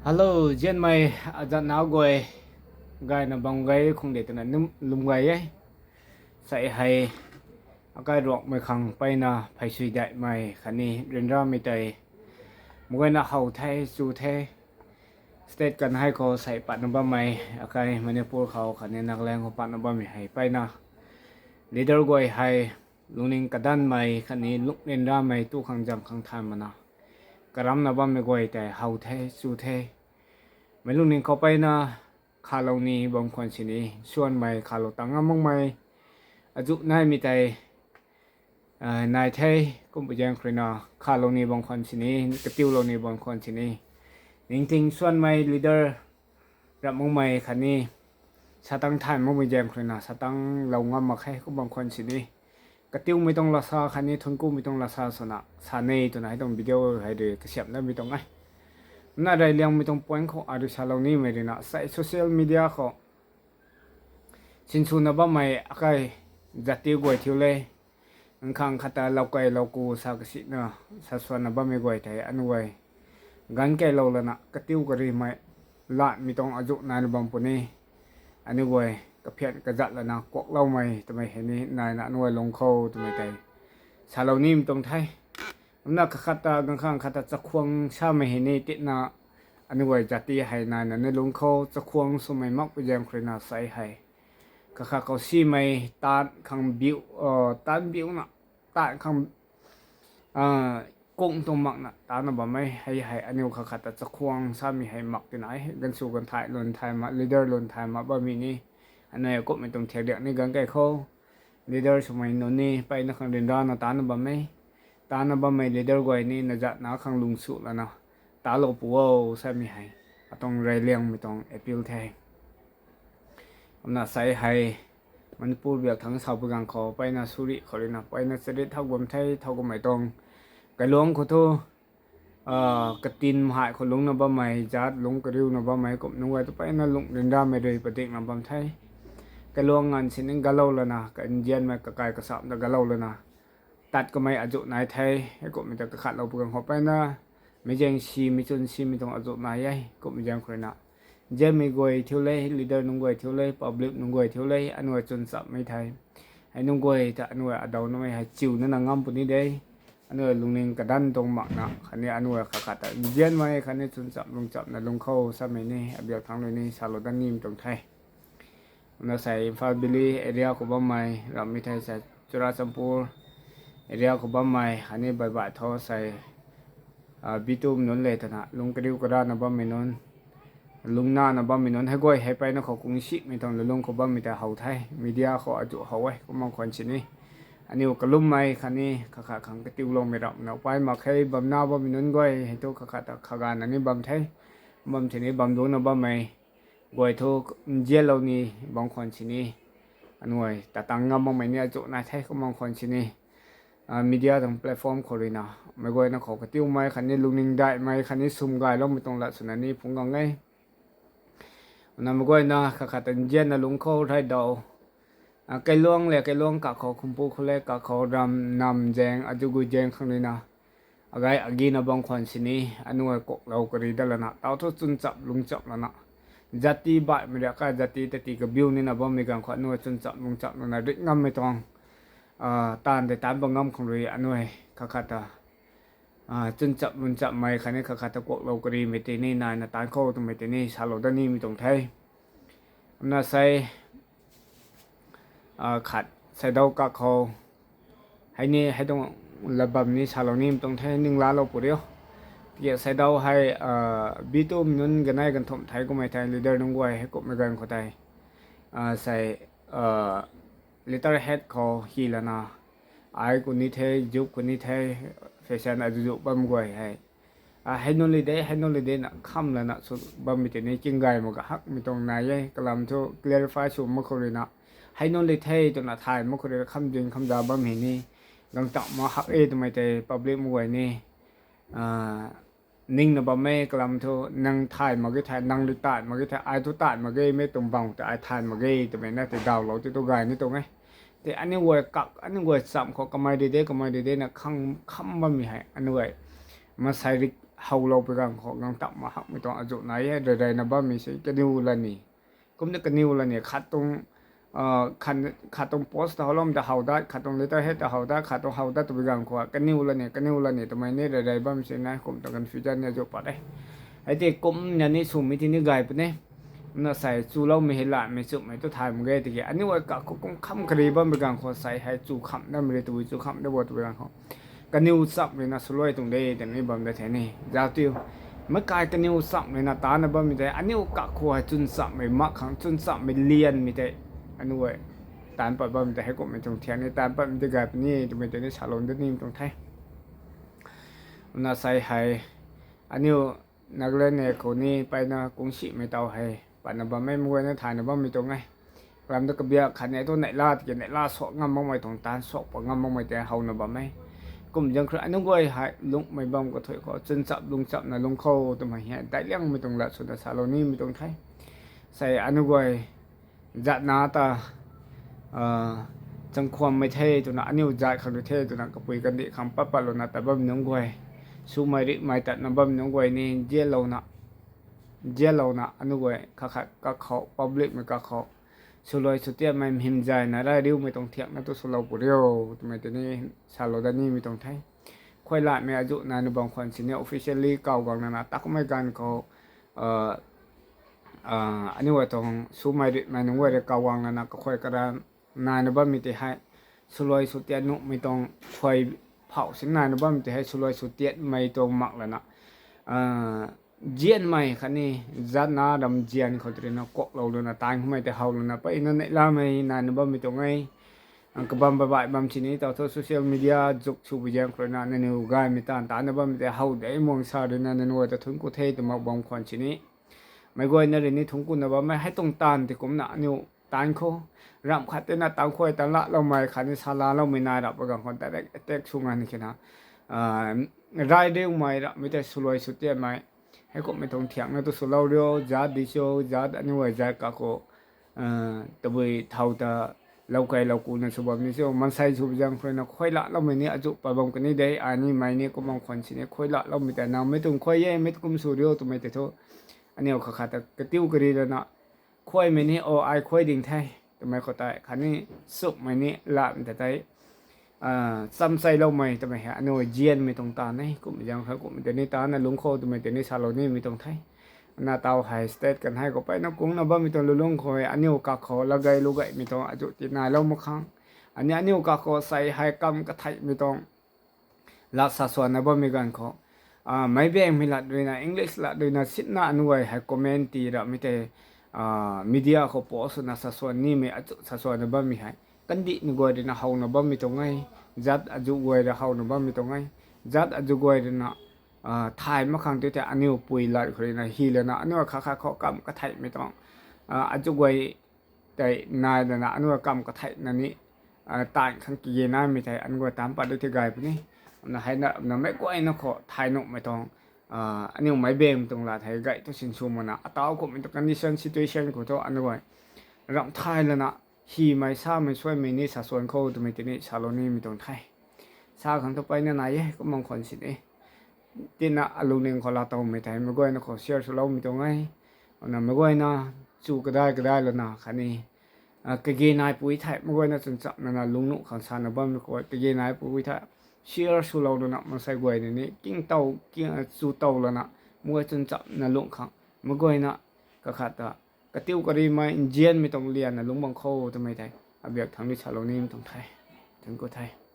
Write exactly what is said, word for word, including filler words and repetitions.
Hello, zianmei azat nau guay, gayna bam gay khang de twna lum gay e. Sei hei, akai Ruangmei khang peyna pheysui daihmei khatni ryanramei tei, meic guayna how the, chu the, state kan hei khou sei patna bammei, akai Manipur khou khatni Nagaland khou patna bammei hei peyna, leader guay hei, lungning kadanmei khatni lungh ryanramei tu khang zam khang than mana, karamna bammei guay tei how the, chu the. Meic lungning khou peyna, khalou ni bam khwan sini, suanmei khalou tang ngam makmei, azuh naimei tei, nai the, kumpui zaeng khou ruina, khalou ni bam khwan sini, katiulou ni bam khwan sini. Ningting suanmei leader, rap makmei khatni, satang thay makmei zaeng khou ruina, satang lou ngam mak khe, kum bam khwan sini. Katiumei tuang lasa khatni thuanc kumei tuang lasa swna sa ne twna hei tuang video hei rui kasiamh namei tuang e. Kumna reyliangmei tuang point khou arui salou nimei ruina sei social media khou sinswna bammei akai jati guay thiu le, nkhang khat ta lou key lou ku sa kasina, sa suanna bammei guay tei aniu guay ganv keylou lana katiu karimei, latmei tuang azuh naina bam puni, aniu guay kaphian kazat lana kuakloumei twmei hei ni naina aniu guay lungc khou twmei tei salou nimei tuang the. Kumna kakhat ta ganv khang khat ta chakhwang samei hei ni tina, aniu guay jati hei naina ni lungc khou chakhwang swmei makpui zaeng khou ruina sei hei, kakhat khou simei taan khang biu, taan biuna, taan khang kung tuang makna taanna bam e. Hei hei aniu kakhat ta chakhwang samei hei mak tina e, ganvsw ganvthai lun thay mak, leader lun thay mak bammei ni, aniu kumhmei tuang thiak riak ni ganv key khou, leader swmei nunc ni peyna khang ryanrana taanna bam e. Taanna bammei leader guay ni nazatna khang lungsu lana taanclou pu o samei hei atuang reyliangmei tuang appeal the. Kumna sei hei Manipur biak thangc sau pui ganv khou peyna suri khou ruina peyna charit thau bam the, thau kummei tuang kailuangc khou thu, katin hei khou lungcna bammei, zat lungc kariuna bammei kum nunc guay tu peyna lungh ryanramei rui padikna bam the. Kailuangc nganv sini galou lana, kanzianmei kakai kasamh ta galou lana tat kamei azuh nai the. Hei kummei ta kakhatlou pui ganv khou peyna meic zaeng simei chwn simei tuang azuh nai e. Kummei zaeng khou ruina nzianmei guay thiu le, leader nunc guay thiu le, public nunc guay thiu le, aniu guay chwn chammei the. Hei nunc guay ta aniu guay adaw namei hei chiuna na ngam puni de. Aniu guay lungning kadanv tuang makna khatni aniu guay kakhat ta nzianmei khatni chwn cham lung chamna lungc khou samei ni abiak thangc rui ni salou dat nimei tuang the. Kumna sei Imphal Valley area khou bammei rammei thei sei Churachandpur area khou bammei khatni baih baih thu sei B two nunc le twna lungc kariu karana bammei nunc, lunghnana bammei nunc hei guay hei peyna khou kungsimei tuang lulung khou bammei ta how the, media khou azuh how e, kum bam khwan sini. Aniu kalummei khatni kakhat khang katiuloumei ramhna pay mak khe, bamna bammei nunc guay hei thu kakhat ta khaganvna ni bam the, bam sini bam dungcna bammei guay thu nzianlou ni bam khwan sini. Aniu guay ta tang ngam makmei ni azuh nai the, kum bam khwan sini. Media tuang platform khou ruina meic guayna khou katiumei khatni lungning daihmei khatni sum gayloumei tuang lat swna ni phungc gang e. Kumna meic guayna kakhat ta nzianna lungc khou rey daw, kailuangc le kailuangc kak khou, khumpu khou le kak khou, ram nam zaeng, azugui zaeng khang ruina agay agina bam khwan sini, aniu guay kuaklou kari dat lana tau thu chwn chap lung chap lana, jati baihmei riak ka jati tati kabiu nina bammei ganv khou aniu guay chwn chap lung chap lana rit ngammei tuang taanv tei taanc bam ngam khang rui aniu guay kakhat ta chwn chap lung chapmei khatni kakhat ta kuaklou karimei tei ni naina taanc khou twmei tei ni salou dat nimei tuang the. Kumna sei khat seidau kak khou, hei ni hei tuang lat bam ni salou nimei tuang the, ninglalou pu rio. Tiki seidau hei B two nunc ganei ganthumh thei kummei thei leader nunc guay hei kummei ganv khou tei sei letter head khou hi lana, ai khou ni the, zuk khou ni the, fashion azuh zuh bam guay hei hei nunc le de, hei nunc le de na kham lana sw bammei tei ni kinggay mak ga hakmei tuang nai e. Kalam thu clarify sw mak khou ruina hei nunc le the twna thay mak khou ruina kham ding kham za bam hei ni gangtak mak hak e twmei tei public mei guay ni ningna bam e. Kalam thu nang thay mak ge thei, nang rui tat mak ge thei, ai thu tat mak ge, mei tuang bang tei ai thay mak ge twmei na tei dawlou tei tu gay ni tuang e. Tei aniu guay kak, aniu guay chamh khou kamei rui de, kamei rui de na khang kham bammei hei aniu guay masei ri howlou pui ganv khou gang tap ma hakmei tuang azuh nai e, rey reyna bammei si kaniw la ni. Kumna kaniw la ni khat tuang, khat tuang post ta howloumei ta how dat, khat tuang letter head ta how dat, khat tuang how dat twpui ganv khou kaniw la ni, kaniw la ni twmei ni rey rey bam si nai, kum tuang confusion ni azuh pat e. Hei tei kumna ni swmei ti ni gay puni. Kumna sei chuloumei hei latmei chumhmei tu thay mak ge tiki aniu guay kakhou kum kham kari bammei ganv khou sei hei chu kham damei ri tw, chu kham da bo twpui ganv khou kaniw chap ruina swluai tuang de tei ni bam da the ni. Zauc tiu, meic kai kaniw chap ruina taanna bammei tei aniu kakhou hei chwn chapmei mak khang, chwn chapmei lianmei tei aniu guay taanc pat bammei tei heikumhmei tuang thiak ni taanc patmei tei gay puni twmei tei ni salou dat nimei tuang the. Kumna sei hei aniu Nagaland e khou ni mpeyna kungsimei taw hei patna bam e, meic guayna thayna bammei tuang e. Kalam ta kabiak khatni tu neihla tiki neihla suak ngam makmei tuang taanc suak pat ngam makmei tei howna bam e. Kum zaeng khou rui aniu guay hei lungmei bam kathuic khou chwn chap lung chapna lung khou twmei hei daic liangmei tuang lat swna salou nimei tuang the. Sei aniu guay zatna ta changkhwammei the twna aniu zat khang rui the twna kapui kandih khang pat patlouna tat bammei nunc guay, swmei rihmei tatna bammei nunc guay ni nzianlouna aniu guay khat khat kakhou, publicmei kakhou swluai swtiatmei mhim zayna rai riumei tuang thiakna tu swlou pu rio twmei tei ni salou dat nimei tuang the. Khuay latmei azuh naina bam khwan sini officially kaw guang lana takummei ganv khou aniu guay tuang swmei rihmei nunc guay rui kaw guang lana kakhuay kara naina bammei tei hei swluai swtiat nuhmei tuang khuay phauh sin naina bammei tei hei swluai swtiatmei tuang mak lana nzianmei khatni zatna ramzian khou tei ruina kuaklou lana taanv khoumei tei how lana mpeyna neihlamei naina bammei tuang e. Kabam baih baih bam sini taw thu social media zuk swpui zaeng khou ruina nangniw gaymei taanv taanna bammei tei how de muang sa ruina nangniw ta thuanc ku the twna bam khwan sini. Meic guayna rui ni thuanc kuna bammei hei tuang taanv tei kumna aniu taanv khou ramh khat teina taanv khuay taanc laloumei khatni salaloumei nai rap pa ganv khou direct attack sw ngan khe na rai riumei ramhmei tei swluai swtiatmei heikumhmei tuang thiakna tu swlou rio, zat di cho, zat aniu guay zat kakhou tabui thau ta lou kei lou kuna sw bam ni cho, maansei sw zaeng khou ruina khuay laloumei ni azuh pat bam kani de, ai ni mei ni kum bam khwan sini khuay laloumei tei nang mei tuang khuay e, mei kum sw rio twmei tei thu aniu khat khat ta katiu kari lana khuaymei ni o ai khuay ding the twmei khou tei khatni chumhmei ni latmei ta tei chamcheiloumei twmei hei aniu nzianmei tuang taanv e. Kumhmei zaeng khou kumhmei tei ni taanna lungc khou twmei tei ni salou nimei tuang the. Na taw hei state kan hei khou mpeyna kungna bammei tuang lulungc khou hei aniu kakhou lagei lugeimei tuang azuh ti nailou mak khang, ani aniu kakhou sei hei kam katheihmei tuang lat sa suanna bammei ganv khou meic baengmei lat ruina, English lat ruina sinna aniu guay hei comment ti ramhmei tei media khou post swna sa suan nimei azuh sa suanna bammei hei kandihmei guay ruina howna bammei tuang e. Zat azuh guay rui howna bammei tuang e. Zat azuh guay ruina thay mak khang tu tei aniu pui lat khou ruina hy lana aniu khat khat khou kam katheihmei tuang azuh guay tei nai lana aniu kam katheihna ni taanv khang kage naimei tei aniu guay taanc pat di tei gay puni. Kumna heina meic guayna khou thay nuhmei tuang aniu meic baengmei tuang lat hei gay thu sinsw makna ataw kumhmei tuang condition situation khou thu aniu guay ramh thay lana hymei samei suaimei ni sa suan khou twmei tei ni salou nimei tuang the. Sa khang thu mpeyna nai e, kum bam khwan sini tina alungning khou laa towmei tei meic guayna khou share swloumei tuang e. Kumna meic guayna chu kadai kadai lana khatni kage naipui thei meic guayna chwn chapna na lungc nuh khang sana bammei khou kage naipui thei share swlou lana maansei guayna ni king tow, chu tow lana meic guay chwn chapna lungc khang meic guayna kakhat ta katiu karimei nzianmei tuang lianna lungc bam khou twmei tei abiak thangc ni salou nimei tuang the. Thuanc ku the.